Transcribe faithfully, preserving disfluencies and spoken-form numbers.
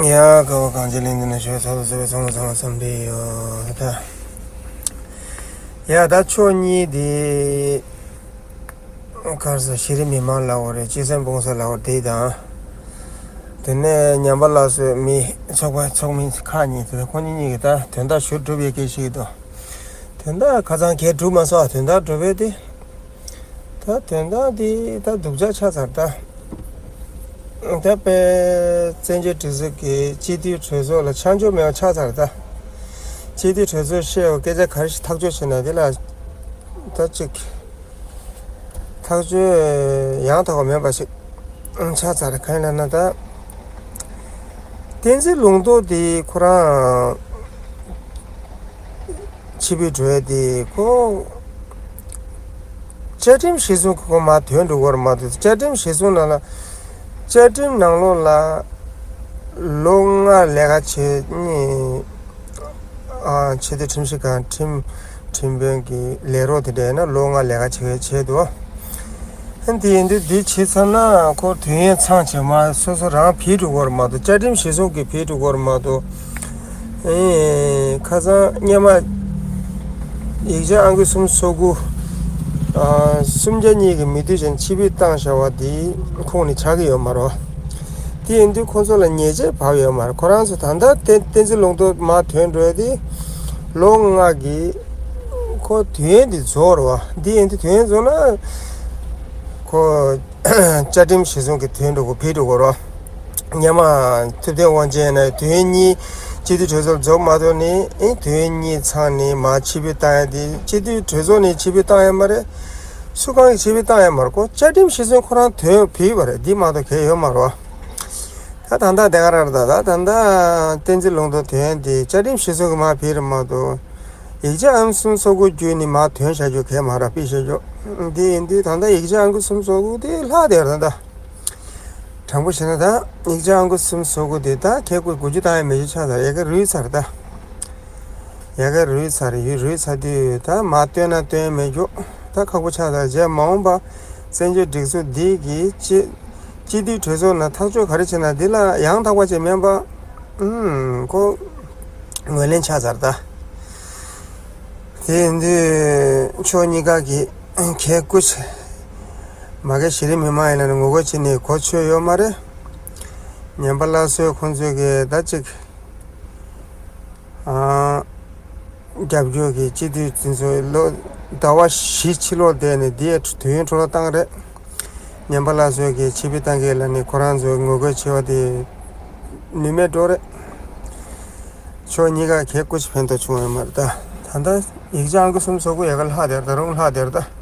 ཡ། དཀའ་བ་གང་ཅི་ལན་འདི་ན་ཞོལ་ཚ་ལོ་ཚ་བའི་ཚང་མ་ཚང་མ་འཚམས་འདྲི་ཡོད་ད། ཡ་ད་ཕྱོགས་གཉིས་དེ། གར་ས་གཞི་རིམ་མི་མང་ལ་འོ་རེད། སྤྱི་སེམས་སྤུངས་ས་ལ་འོ་དེ་དང་། དེ་ནས་ཉམས་པ་སླར་གསོའི་མི་ཚོགས་པ་ཚོགས་མི་ཁག་གཉིས་དེ་ཁོ་གཉིས་གཉིས་ཀྱི་ད་དོན་དག་ཞུ་གྲུབ་ཡས་སྐད་ཤིག་དང་། དོན་དག་ཁ་ཚང་གས་གྲུབ་མ་སོང་། དོན་དག་གྲུབ་པའི་དེ། ད་དོན་དག་འདི་ད་སྡུག་ཅག་ཆགས་ཚར་ད། ད་དཔེ་བཙན་བྱོལ་སྒྲིག་འཛུགས་ཀྱི་སྤྱི་འཐུས་གྲོས་ཚོགས་ལ་ཆ་འཇོག་མེད་པ་ཆགས་ཚར་ད། སྤྱི་འཐུས་གྲོས་ཚོགས་བཤད་པ་སྐད་ཆ་ག་རེ་ཞིག་ཐག་གཅོད་བྱས་ན་དེ་ལ་ད་ཅིག་ཐག་གཅོད་ཡང་དག་པ་མེད་པ་ཞིག་ཆགས་ཚར། གང་ཡིན་ལབ་ན་ད། བསྟན་འཛིན་ལུང་རྟོགས་དེ་ཁོ་རང་ཕྱི་པའི་གྲོས་དེ་ཁོ་བཅའ་ཁྲིམས་གཞིར་བཟུང་གི་ཁོ་མར་ཐོན་འགྲོ་གི་རེད་མ་གཏོགས། བཅའ་ཁྲིམས་གཞིར་བཟུང་ནང་ལ་བཅའ་ཁྲིམས་ནང་ལོགས་ལ་ལོ་ལྔ་ལས་ཀ་བྱེད་ནི་ཨ་ཆེས་མཐོའི་ཁྲིམས་ཞིབ་ཁང་ཁྲིམས་ཁྲིམས་དཔོན་གྱི་ལས་རོགས་དེ་འདྲ་ཡིན་ན་ལོ་ལྔ་ལས་ཀ་བྱེད་ཆེད་དུ། ཨ་འདི་ཡིན་དུས་འདི་བྱས་ཚར་ན་ཁོ་དུས་ཡུན་ཚང་བྱས་མ་སོ་སོ་རང་བེད་འགྲོ་གི་རེད་མ་གཏོགས། བཅའ་ཁྲིམས་གཞིར་བཟུང་གི་བེད་འགྲོ་གི་རེད་མ་གཏོགས། ཨེ་ཁ་སང་སྔོན་མ་ཡིག་ཆ་ཨང་ཀི་སུམ་སོ་དགུ། ཨ་སུམ་བརྒྱ་གཉིས་ཀྱི་མི་འཐུས་ཅན་ཕྱིར་འབུད་བཏང་བཞག་པ་འདི་ཁོངས་ནས་ཆགས་ཀྱི་ཡོད་མ་རེད་བ། དེ་ཡིན་དུས་ཁོ་ཚོ་ལ་ཉེས་ཆད་བབས་ཡོད་མ་རེད། ཁོ་རང་ཚོ་ད་ལྟ་བསྟན་བསྟན་འཛིན་ལུང་རྟོགས་མར་ཐོན་འགྲོ་ཡ་དེ་ལོ་ལྔ་གི་ཁོ་དུས་ཡུན་དེ་རྫོགས་རེད་བ། འདི་ཡིན་དུས་དུས་ཡུན་རྫོགས་ན་ཁོ་བཅའ་ཁྲིམས་གཞིར་བཟུང་གི་ཐོན་འགྲོ་དགོས་བེད་འགྲོ་དགོས་རེད་བ། སྔོན་མ་ཐུབ་བསྟན་དབང་ཆེན་ཡིན་ན་དུས་ཡུན་གཉིས་སྤྱི་འཐུས་གྲོས་ཚོགས་རྫོགས་མ་ཐུབ་ནས་ཨེ་དུས་ཡུན་གཉིས་ཚང་ནས་མར་ཕྱིར་འབུད་བཏང་ཡ་དེ་སྤྱི་འཐུས་གྲོས་ཚོགས་ནས་ཕྱིར་འབུད་བཏང་ཡ་མ་རེད། སུ་གང་གིས་ཕྱིར་འབུད་བཏང་ཡ་མ་རེད། ཁོ་བཅའ་ཁྲིམས་གཞིར་བཟུང་ཁོ་རང་ཐོན་བུད་པ་རེད། འདི་མ་གཏོགས་གལ་ཡོད་མ་རེད་བ། ད་ད་ལྟ་དེ་ག་ར་རེད། ད་ད་ད་ལྟ་བསྟན་འཛིན་ལུང་རྟོགས་དོན་དེ་བཅའ་ཁྲིམས་གཞིར་བཟུང་གི་མར་བུད་རེད་མ་གཏོགས། ཡིག་ཆ་ཨང་ཀི་སུམ་སོ་དགུ་བརྒྱུད་ནས་མར་ཐོན་བཞག་རྒྱུ་གལ་མ་རེད། ཕུད་བཞག་རྒྱུ་འདི་ཡིན་དུས་ད་ལྟ་ཡིག་ཆ་ཨང་ཀི་སུམ་སོ་དགུ་དེ་ལྷག་བསྡད་ཡོད་རེད་ད། དྲང་པོ་བཤད་ན་ད་ཡིག་ཆ་ཨང་ཀི་སུམ་སོ་དགུ་དེ་ད་ཁལ་དགུ་དགུ་བཅུ་བཏང་ཡ་མེད་རྒྱུ་ཆགས་ཚར། ཡ་གི་རུལ་ཚར་ད། ཡ་གི་རུལ་ཚར་ཡོད། རུལ་ཚར་དུས་ད་མར་བཏོན་ན་བཏོན་མེད་རྒྱུ་ད་ཁག་པོ་ཆགས་ཚར། རྗེས་མ་འོངས་པ་བཙན་བྱོལ་སྒྲིག་འཛུགས་འདི་གི་སྤྱི་སྤྱི་འཐུས་གྲོས་ཚོགས་ནང་ཐག་གཅོད་ག་རེ་བྱེད་ན་འདི་ལ་ཡང་དག་པ་ཅིག་མིན་པ། ཨུམ་ཁོ་ངོས་ལེན་ཆགས་ཚར་ད། དེ་ཡིན་དུས་ཕྱོགས་གཉིས་ཀ་གིས་ཁལ་དགུ་ཆ་མ་གི་གཞི་རིམ་མི་མང་ཡིན་ན་ངོ་རྒོལ་བྱེད་ནས་གོ་ཆོད་ཡོད་མ་རེད། ཉམས་པ་སླར་གསོའི་ཁོང་ཚོས་གི་ད་ཅིག་ཨ་རྒྱབ་སྐྱོར་གྱི་སྤྱི་འཐུས་དེ་ཚོ་ལོ་ཟླ་བ་བཞི་ཕྱི་ལོགས་བསྡད་ནས་འདི་ཡ་དུས་ཡུན་འཕྲོ་བརླག་བཏང་རེད། ཉམས་པ་སླར་གསོའི་གི་ཕྱིར་འབུད་བཏང་གི་ལ་ནི་ཁོ་རང་ཚོའི་ངོ་རྒོལ་བྱེད་པ་དེ་ནུས་མེད་འགྲོ་རེད། ཕྱོགས་གཉིས་ཀ་གལ་སྐུ་ཞིག་ཕན་ཐོགས་བྱུང་བ་མ་རེད་ད། ད་ལྟ་ཡིག་ཆ་ཨང་ཀི་སུམ་སོ་དགུ་ཡ་ག་ལྷག་དེར་ད་རུང་ལྷག་དེར་ད།